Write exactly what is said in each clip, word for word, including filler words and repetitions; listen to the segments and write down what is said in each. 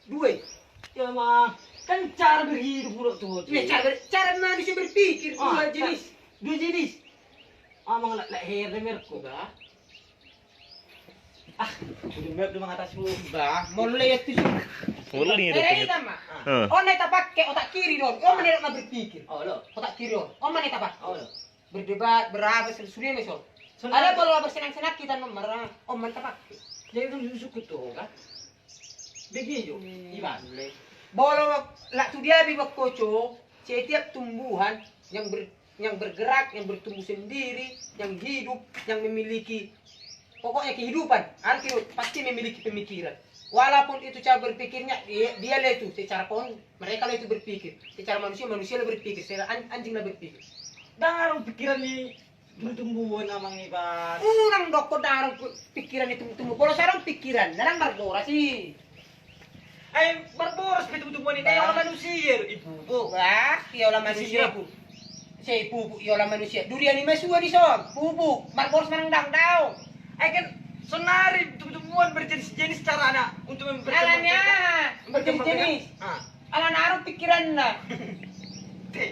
Dua i. Ya, Mang. Kan cara berhidup mulu tuh. Cara ber-, cara manusia berpikir, dua jenis. Dua jenis. Amang, lak, lak heran merko. Bah. Ah, udah mep dia mengatas lu. Bah, mau lu lihat tuh. Mau lu lihat tuh. On na tapake otak kiri do on. On ma na berpikir. Otak kiri on. On ma na tapake. Berdebat, berapa, seluruhnya meso. Ada kalau bersenang-senang kita nomor, on ma na tapake. Jadi itu susuk tuh, kan? Begitu, Iban. Bolo lak tu dia bi bakkoco, setiap tumbuhan yang ber-, yang bergerak, yang bertumbuh sendiri, yang hidup, yang memiliki, pokoknya kehidupan, arti pasti memiliki pemikiran. Walaupun itu cara berpikirnya, dia, dia lah itu secara pohon, mereka lah itu berpikir. Secara manusia, manusia lah berpikir. Secara an-, anjing lah berpikir. Dalam pikiran ni tumbuh-tumbuhan, Amang Iban. Unang dokkon dang adong pi-, pikiran ni tumbuh-tumbuh. Bolo sai adong pikiran, dang marboras i. Ai marboras pe tumbuh-tumbuhan i, dang iola manusia i, pupuk. Bah, iola manusia, pupuk. Sai pupuk iola manusia. Durian i ma sua dison, pupuk. Marboras manang dang, daong. Ai kan sonari tumbuh-tumbuhan berjenis-jenis carana untuk mem-, berkembang. Alana berjenis-jenis. Ah. Alana adong pikiranna. Te.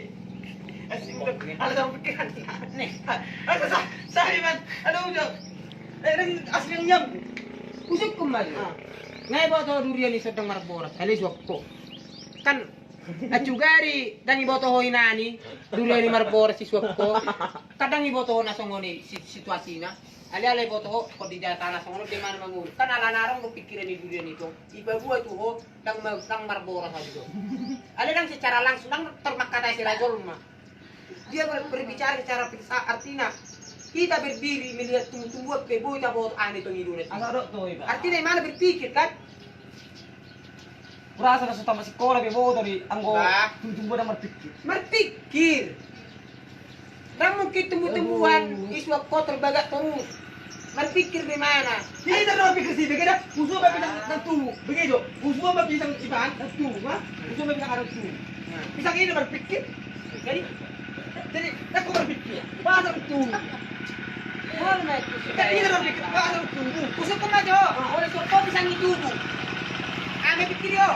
Asing, alana adong pikiranna. Nih. Aduh, sa-, sa-, Iban. Aduh, udah. Eh, ring asli yang nyam. Usuk kemari. Ah. Nga iboto durian i so dang marboras, ale suakko. Kan, acugari, dang iboto ho inani, durian i marboras i suakko. Kan dang iboto ho na songon i si-, situasina. Ale, ale iboto ho, kondisi tanah songon on, dia mana mangolu. Kan alana adong do pikiran ni durian i do. Ipaboa tu ho, dang ma-, dang marboras adi do. Ale dang secara langsung, dang termakatai sira jolma. Dia ber-, berbicara secara filsa-, artina, kita berdiri melihat tumbuh-tumbuhan pe boi taboto aha na tong i do na. Artina i mana berpikir, kan? Kurasa na so tamat sikola pe boto do i anggo tumbuh-tumbuhan dang marpikir. Marpikir. Dang mungkin tumbuh-tumbuhan i suakko terbagak torus. Marpikir do i mana? Hita do marpikir si, bege da. Husua ma pisang dang tubu. Bege do. Husua ma pisang, Iban, dang tubu, ha? Husua ma pisang dang tubu. Pisang i do marpikir. Jadi, jadi, dang marpikir. Pasang tubu. Kan hita do marpikir, pasang tubu. Usuk ma jo. Olo suakko pisang i tubu. Aha ma pikir i ho?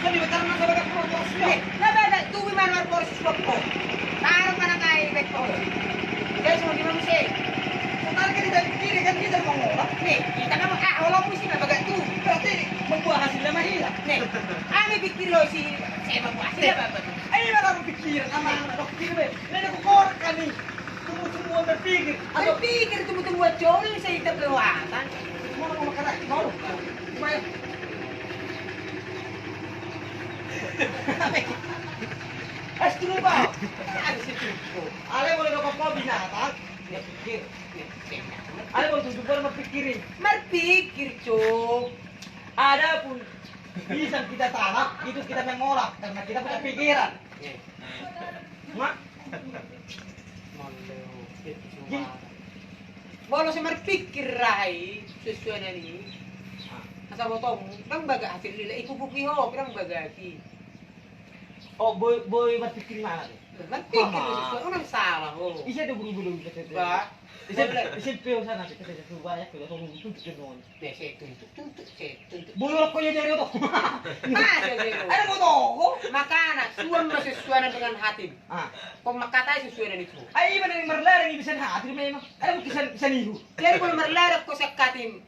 Kan di betaran na so bagak marboras i. Na bagak tubu i ma marboras i suakko. Taruh mana ngai bek ho. Jadi songon i ma muse. Sementara kan hita pikir kan hita mangolak. Nih, hita kan, ah, walaupun si na bagak tubu. Berarti membuat hasilnya mah hilang. Nih, aha ma pikir i ho si, saya membuat hasilnya apa? Ai, baru pikiran, Amang, dok pikir be. Ini ada kukorek kami. Tumbuh-tumbuhan berpikir. Berpikir tumbuh-tumbuhan, coli saya hitam lewatan. Mau, mau makan, mau. Lumayan. Es dulu, Bang. Ada situ. Ale, boleh dok, kau binatang. Dia pikir. Ale, boleh tumbuh-tumbuhan berpikirin. Berpikir, Cok. Adapun pisang kita tanam, itu kita mengolah karena kita punya pikiran. Mak. Molo so marpikir raha i, suansuanan i. Asa botomu, dang bagak hasil lila, i pupuk i ho, dang bagak i. Oh, boi, boi marpikir mana tu? Marpikir suansuanan, salah ho. Ise do bulu-bulu kita tu? Ba. Ise, ise peo sana, kita tu banyak tu, tu, tu, tu, tu, tu. Be, sai tuntuk, tuntuk, sai tuntuk. Bolok ko ya jari oto. Ada mo toho. Makana, suan ma suansuanan dengan hatim. Ah. Kau makatai suansuanan itu. Ai, mana yang marlarang i bisa hatim memang. Ada mo kisan, kisan ihu. Jadi kalau marlarang ko sian hatim.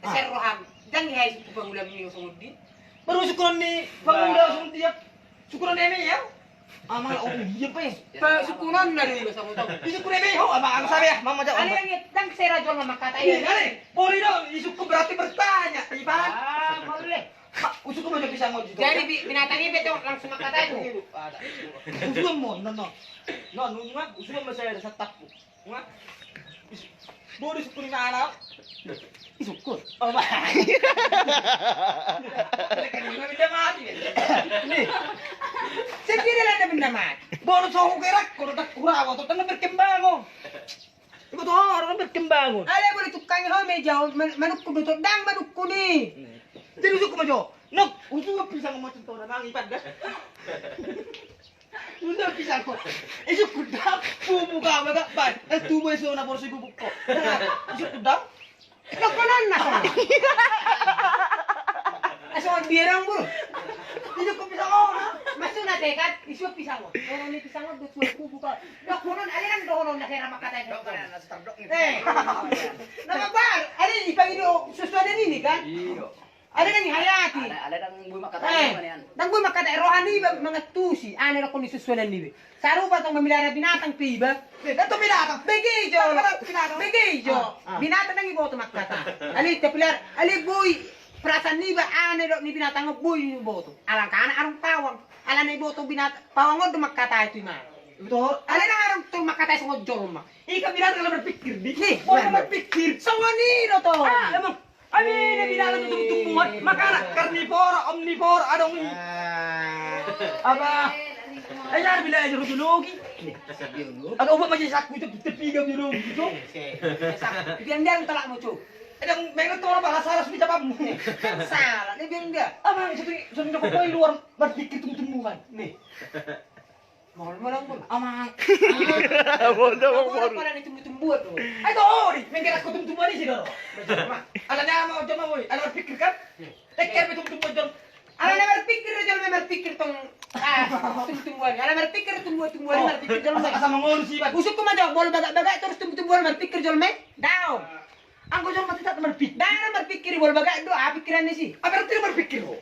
Ah. Sian roham. Dang i hai suku pangula ni songon dia. Baru sukunan ni pangula songon dia. Sukunan ni eme ya. Amang, oh, iya, Pe. Pe, sukunan na do iba sama tau. Di sukun eme ho, Amang, anu sabe ya, Mama jawab. Ale, dang sera jual mama kata ini. Ale, boleh dong, di sukun berarti bertanya, Iban. Ah, boleh. Usuk ko ma jo pisang on. Jadi, bi-, binatang i pe langsung makatai tu. Usuk mo, non, non. Non, usuk ma, usuk ma saya ada satapku. Wah. Bodoh, sukun ni mana? Sukun. Oh, bah. Benda mati, ya. Nih. Sendiri lah ada benda mati. Bodoh, so hugerak, kalau tak kurang, atau tengah berkembang, oh. Ibu tuh orang berkembang, oh. Ale, boleh tukang ho meja, man-, manukku do, dang manukku ni. Jadi usuk ma jo. Nok, usuk ma pisang macam tu orang nang ipat dah. Udah pisang ko. Isuk kudang, bubu ka, bagak ban. Eh, tubu isu na porsi bubu ko. Isuk kudang. Lo konon na. Asal dia dong, Bro. Ini kok pisang on, ha? Maksudna te kan, isu pisang on. Ono ni pisang on, dua puluh buka. Dok, ono, ale kan dohonon na hera mangkatai. Dok, kan, na start dok ni. Eh. Nama bar, ale dipangido susuanan ini kan? Iya. Ale kan dihayati. Ale, ale dang boi mangkatai. Eh, mana, an? Dang boi mangkatai roha niba mangantusi. Ane rokon ni susuanan niba. Sarupa tong mamilara binatang pe iba. Eh, kan tong binatang. Bege jo. Kan binatang. Bege jo. Ah, ah. Binatang dang iboto mangkata. Ale tapilara, ale boi perasaan niba ane dok ni binatang on boi iboto. Alangkana adong pawang. Alana iboto binatang, pawang on do mangkatai tu ima. Betul. Ale dang adong tu mangkatai songon jolma. Ika binatang ala berpikir di. Nih, orang berpikir. Songon i do to. Ah, emang. Ai, na binatang tu tumbuhan, makana karnivora, omnivora, adong i. Ah. Apa? Ai, ya, bila aja biologi. Agak ubat masih saku itu, tapi gak biologi itu. Biang-biang talak muncul. Ada mengerti orang bahasa salah sudah jawabmu. Salah, dia biang dia. Apa yang satu, satu kau luar berpikir tumbuh-tumbuhan. Nih. Mol, mol, mol. Amang. Mol, mol, mol. Mol, mol, ni tumbuh-tumbuhan, mol. Ai, do, di, mengkira aku tumbuh-tumbuhan i si do. Ala ni ama, jolma, boy. Ala berpikir, kan? Teker be tumbuh-tumbuhan, jolma. Ala na berpikir, jolma, berpikir tong. Ah, tumbuh-tumbuhan. Ala berpikir, tumbuh-tumbuhan, oh, berpikir, jolma. Asa, asa mangolu si, Bang. Usuk ku ma jo, molo bagak-bagak terus tumbuh-tumbuhan berpikir, jolma. Daong. Anggo jolma tidak berpikir. Dang berpikir, molo bagak do, ah, pikiran ni si. Ah, berarti berpikir, oh.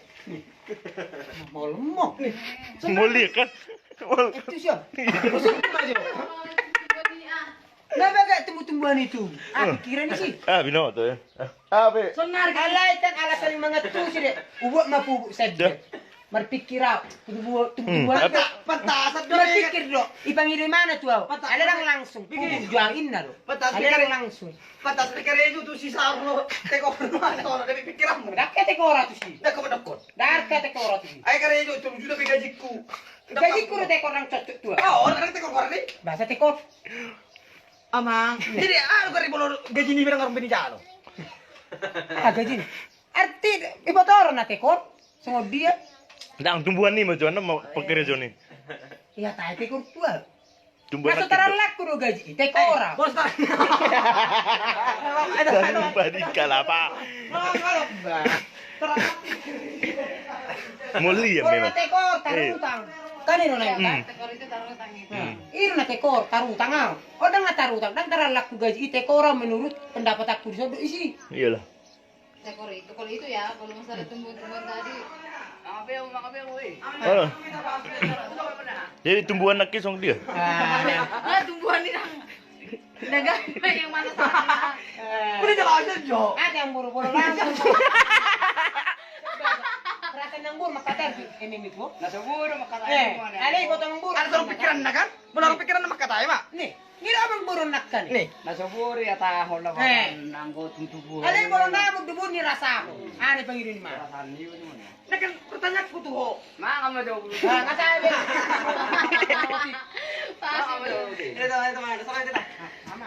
Mol, mol. Mol dia kan? Mol. Itu siapa? Maksudnya apa, Jo? Na bagak tumbuh-tumbuhan itu. Ah, pikiran ni si. Ah, binoto ya. Ah, be. Alai kan ala saling mangantusi de. Ubuat ma pubuk saja. Marpikir au. Tumbuh-tumbuhan. Hmm. Pantasan do. Marpikir do. Ipangido imana tu au. Pantasan. Ala dang langsung. Pubuk juang inna do. Pantasan. Ala dang langsung. Pantas pe karejo tu si Sarno, tekor mana, kalau dari pikiranmu. Dang ke tekor tu si. Dang ke dokon. Dang ke tekor tu si. Ai karejo, tolu juta pe gajiku. Gajiku do tekor nang cocok tu. Ah, orang nang tekor, orang ni. Bahasa tekor. Amang. Jadi, ah, lu kari bolo gaji ni bilang orang bini jalo. Ah, gaji ni. Arti, iboto orang na tekor. Songon dia. Dang tumbuhan ni ma jo, na ma pakarejo ni. Iya, tai tekor tua. Tumbuhan na so tarallakku do gaji i, tekora. Bos, tar-, Tarumpa di kalapa. Mulia memang. Tekor, tarutang. Kan i do na i. Hmm. Tekor itu tarutang itu. Hmm. I do na tekor, tarutang au. O dang na tarutang, dang tarallakku gaji i, tekora menurut pendapatanku di son do isi. Iyalah. Tekor itu, kalau itu ya, kalau masalah tumbuh-tumbuhan tadi. Apa yang, apa yang, weh? Oh. Jadi tumbuhan na ke songon dia? Ah, tumbuhan ni nang. Dagang yang mana saja? Udah jelasin, Jo. Ada yang buru-buru langsung. Perasaan nang buru makatar ini, ini, Bu. Na so buru makatar. Eh, ada yang potong buru. Ada satu pikiran, kan? Molo pikiran na mangkatai ma. Nih, ngira abang boru nangkin i. Nih. Na so buru i hatahon, eh, anggo tumbuhan. Alai boru na mundubun ni rasa. Aha pangido ni ma. Perasaan ni, bagaimana? Na kan pertanyaanku tu ho. Manga ma jo. Ah, kata be. Pasti. Itu, itu mana? Sama itu dah. Sama.